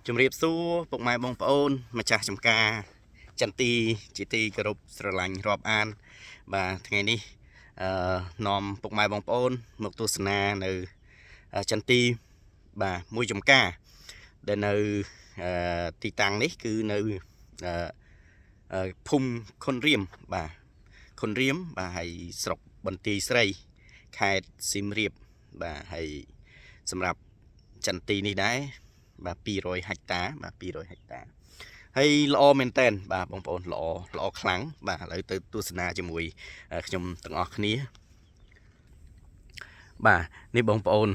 ជំរាបសួរពុកម៉ែបងប្អូនម្ចាស់ចំការចន្ទីជាទីគោរពស្រឡាញ់រាប់អាន បាទថ្ងៃនេះអឺនាំពុកម៉ែបងប្អូន មកទស្សនានៅចន្ទីបាទមួយចំការដែលនៅអឺទីតាំងនេះគឺនៅអឺអឺភូមិខុនរៀមបាទខុនរៀមបាទហើយស្រុកបន្ទាយស្រី ខេត្តសៀមរាបបាទហើយសម្រាប់ចន្ទីនេះដែរបាទ200ហិកតាបាទ200ហិកតាហើយល្អមែនតែនបាទបងប្អូនល្អល្អខ្លាំងបាទឥឡូវទៅទស្សនាជាមួយខ្ញុំទាំងអស់គ្នាបាទនេះបងប្អូន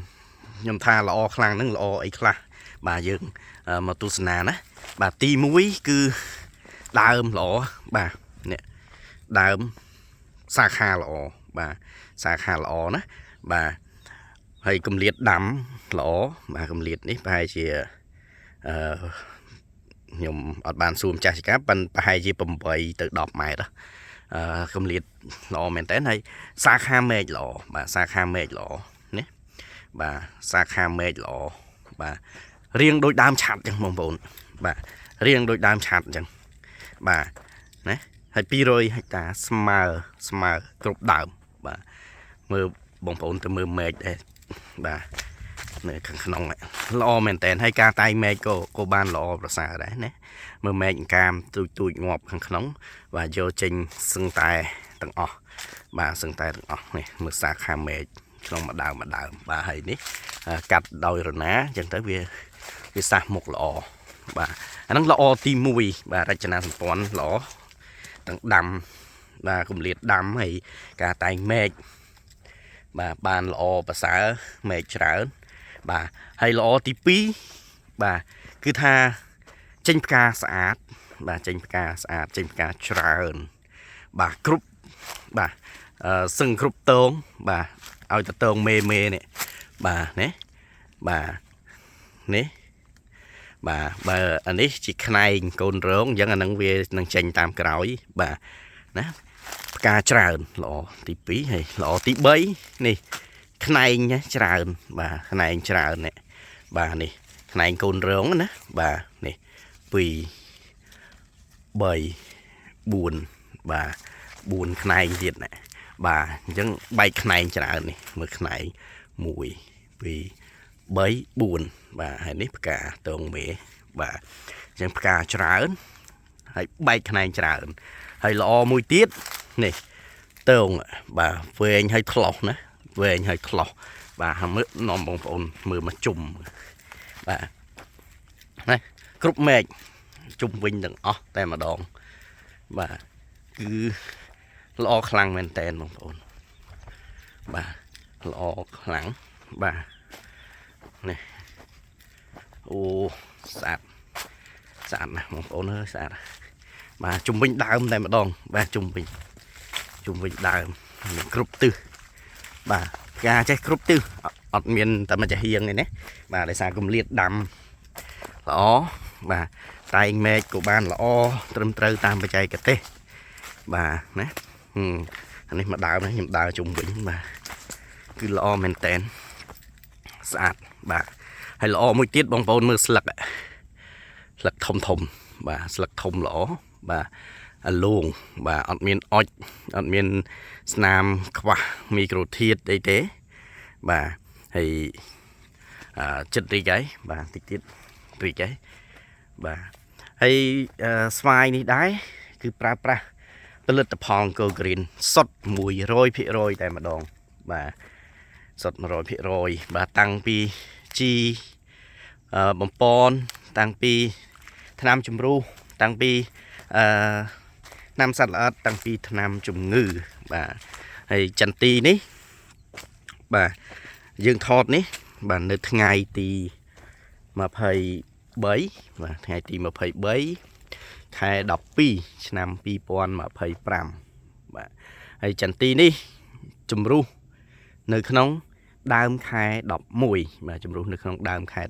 ខ្ញុំថាល្អខ្លាំងហ្នឹងល្អអីខ្លះបាទយើងមកទស្សនាណាបាទទី1គឺដើមល្អបាទនេះដើមសាខាល្អបាទសាខាល្អណាបាទហើយកម្លៀតដាំល្អបាទកម្លៀតនេះប្រហែលជាអឺខ្ញុំអត់បានសួរម្ចាស់ចកាប៉ុន្តែប្រហែលជា8ទៅ10ម៉ែត្រអឺកម្លៀតល្អមែនតើហើយសាខាមែកល្អបាទសាខាមែកល្អណាបាទសាខាមែកល្អបាទរៀងដូចដើមឆាត់ចឹងបងប្អូនបាទរៀងដូចដើមឆាត់ចឹងបាទណាហើយ200ហិកតាស្មើស្មើគ្រប់ដើមបាទមើលបងប្អូនទៅមើលមែកដែរបាទនៅខាងក្នុងល្អមែនតើហើយការតែងមែកក៏ក៏បានល្អប្រសើរដែរណាមើលមែកកាមទូចទូចងាប់ខាងក្នុងបាទយកចេញសឹងតែទាំងអស់បាទសឹងតែទាំងអស់នេះមើលសាខាមែកក្នុងមួយដើមមួយដើមបាទហើយនេះកាត់ដោយរណាអញ្ចឹងទៅវាវាសះមុខល្អបាទអាហ្នឹងល្អទី1បាទរចនាសម្ព័ន្ធល្អទាំងដាំបាទកម្លៀតដាំហើយការតែងមែកបាទបានល្អប្រសើរមែកច្រើនបាទហើយល្អទី2បាទគឺថាចេញផ្កាស្អាតបាទចេញផ្កាស្អាតចេញផ្កាច្រើនបាទគ្រប់បាទអឺសឹងគ្រប់តងបាទឲ្យតតងមេមេនេះបាទណាបាទនេះបាទបើអានេះជាខ្នែងកូនរងអញ្ចឹងអានឹងវានឹងចេញតាមក្រោយបាទណាផ្កាច្រើនល្អទី2ហើយល្អទី3នេះខ្នែងច្រើនបាទខ្នែងច្រើននេះបាទនេះខ្នែងកូនរងណាបាទនេះ2 3 4បាទ4ខ្នែងទៀតណាបាទអញ្ចឹងបែកខ្នែងច្រើននេះមើលខ្នែង1 2 3 4បាទហើយនេះផ្កាតងមេបាទអញ្ចឹងផ្កាច្រើនហើយបែកខ្នែងច្រើនហើយល្អមួយទៀតនេះតងបាទវែងហើយថ្លោះណាវែងហើយថ្លោះបាទហើយមើលនាំបងប្អូនមើលមកជុំបាទណាគ្រប់មែកជុំវិញទាំងអស់តែម្ដងបាទគឺល្អខ្លាំងមែនតែនបងប្អូនបាទល្អខ្លាំងបាទនេះអូស្អាតស្អាតណាស់បងប្អូនអើយស្អាតបាទជុំវិញដើមតែម្ដងបាទជុំវិញជុំវិញដើមគ្រប់ទិសបាទផ្កាចេះគ្រប់ទិសអត់មានតែមួយចាហៀងទេណាបាទដោយសារកម្លៀតដាំល្អបាទតែងមែកក៏បានល្អត្រឹមត្រូវតាមបច្ចេកទេសបាទណាអានេះមកដើមនេះខ្ញុំដើរជុំវិញបាទគឺល្អមែនតែនស្អាតបាទហើយល្អមួយទៀតបងប្អូនមើលស្លឹកស្លឹកធំធំបាទស្លឹកធំល្អបាទអាលងបាទអត់មានអុចអត់មានស្នាមខ្វះមីក្រូធាតុអីទេបាទហើយចិត្តរីកហើយបាទតិចទៀតរីកហើយបាទហើយស្វាយនេះដែរគឺប្រើប្រាស់ផលិតផលអង្គរក្រីនសុទ្ធ100%តែម្ដងបាទសុទ្ធ100%បាទតាំងពីជីបំពន់តាំងពីថ្នាំជំរុះតាំងពីអឺថ្នាំសត្វល្អិតតាំងពីថ្នាំជំងឺបាទហើយចន្ទីនេះបាទយើងថតនេះបាទនៅថ្ងៃទី23បាទថ្ងៃទី23ខែ12ឆ្នាំ2025បាទហើយចន្ទីនេះជំរុះនៅក្នុងដើមខែ11បាទជំរុះនៅក្នុងដើមខែ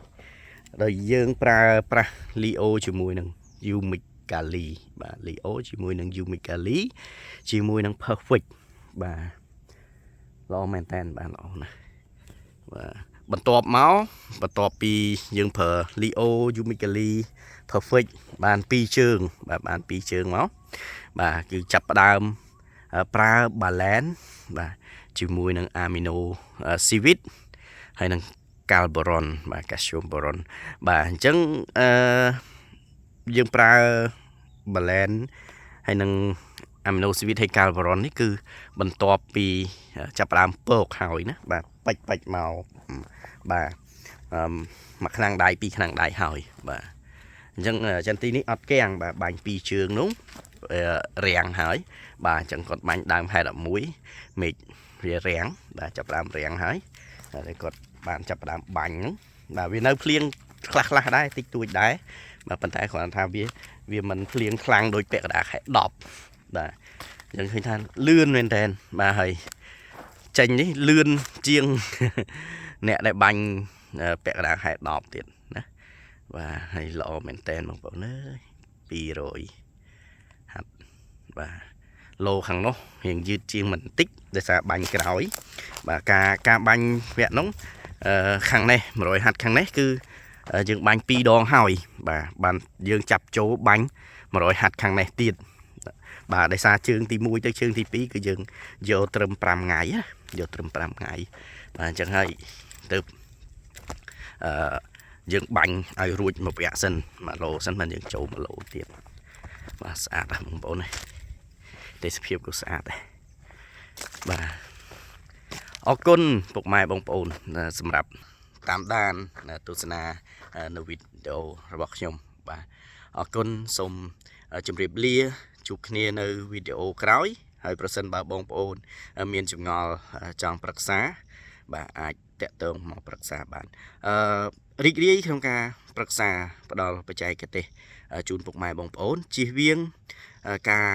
11ដោយយើងប្រើប្រាស់លីអូជាមួយនឹងយូមិកកាលីបាទលីអូជាមួយនឹងយូមិកកាលីជាមួយនឹង perfect បាទល្អមែនតើបាទល្អណាស់បាទ បន្ទាប់មកបន្ទាប់ពីយើងប្រើ Leo Umicali Perfect បាន2ជើងបាទបាន2ជើងមកបាទគឺចាប់ផ្ដើមប្រើ balance បាទជាមួយនឹង amino civet ហើយនឹងកាល់បូរ៉ុនបាទកាល់ស្យូមបូរ៉ុនបាទអញ្ចឹងអឺយើងប្រើ balance ហើយនឹង amino ស៊ីវិតហើយកាល់បូរ៉ុននេះគឺបន្ទាប់ពីចាប់ផ្ដើមពកហើយណាបាទបាច់បាច់មកបាទអឺមួយខ្លាំងដៃពីរខ្លាំងដៃហើយបាទអញ្ចឹងចន្ទីនេះអត់កៀងបាទបាញ់ពីរជើងនោះរាំងហើយបាទអញ្ចឹងគាត់បាញ់ដើមខែ11មេឃវារាំងបាទចាប់ផ្ដើមរាំងហើយហើយគាត់បានចាប់ផ្ដើមបាញ់ហ្នឹងបាទវានៅភ្លៀងខ្លះខ្លះដែរតិចតួចដែរបាទប៉ុន្តែគ្រាន់តែថាវាវាមិនភ្លៀងខ្លាំងដូចពាក់កណ្ដាលខែ10បាទយើងឃើញថាលឿនមែនតើបាទហើយចេញនេះលឿនជាង អ្នកដែលបាញ់ពាក់កណ្ដាលខែ10ទៀតណាបាទហើយល្អមែនតើបងប្អូនអើយ200ហាត់បាទឡូខាងនោះរៀងយឺតជាងបន្តិចដោយសារបាញ់ក្រោយបាទការការបាញ់វគ្គនោះអឺខាងនេះ100ហាត់ខាងនេះគឺយើងបាញ់2ដងហើយបាទបានយើងចាប់ចូលបាញ់100ហាត់ខាងនេះទៀតបាទដោយសារជើងទី1ទៅជើងទី2គឺយើងយកត្រឹម5ថ្ងៃណាយកត្រឹម5ថ្ងៃបាទអញ្ចឹងហើយទៅអឺយើងបាញ់ឲ្យរួចមួយវគ្គសិនមួយឡូសិនបានយើងចូលមួយឡូទៀតបាទស្អាតណាស់បងប្អូនណាទេសភាពក៏ស្អាតដែរបាទអរគុណពុកម៉ែបងប្អូនសម្រាប់តាមដានទស្សនានៅវីដេអូរបស់ខ្ញុំបាទអរគុណសូមជម្រាបលាជួបគ្នានៅវីដេអូក្រោយហើយប្រសិនបើបងប្អូនមានចម្ងល់ចង់ប្រឹក្សាបាទអាចតាក់ទងមកប្រឹក្សាបានអឺរីករាយក្នុងការប្រឹក្សាផ្ដល់បច្ចេកទេសជូនពុកម៉ែបងប្អូនជៀសវាងការ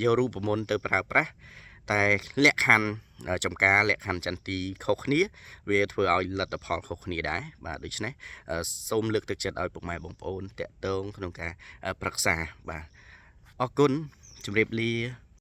យករូបមន្តទៅប្រើប្រាស់តែលក្ខខណ្ឌចំការលក្ខខណ្ឌចន្ទីខុសគ្នាវាធ្វើឲ្យលទ្ធផលខុសគ្នាដែរបាទដូច្នេះសូមលើកទឹកចិត្តឲ្យពុកម៉ែបងប្អូនតាក់ទងក្នុងការប្រឹក្សាបាទអរគុណជម្រាបលា។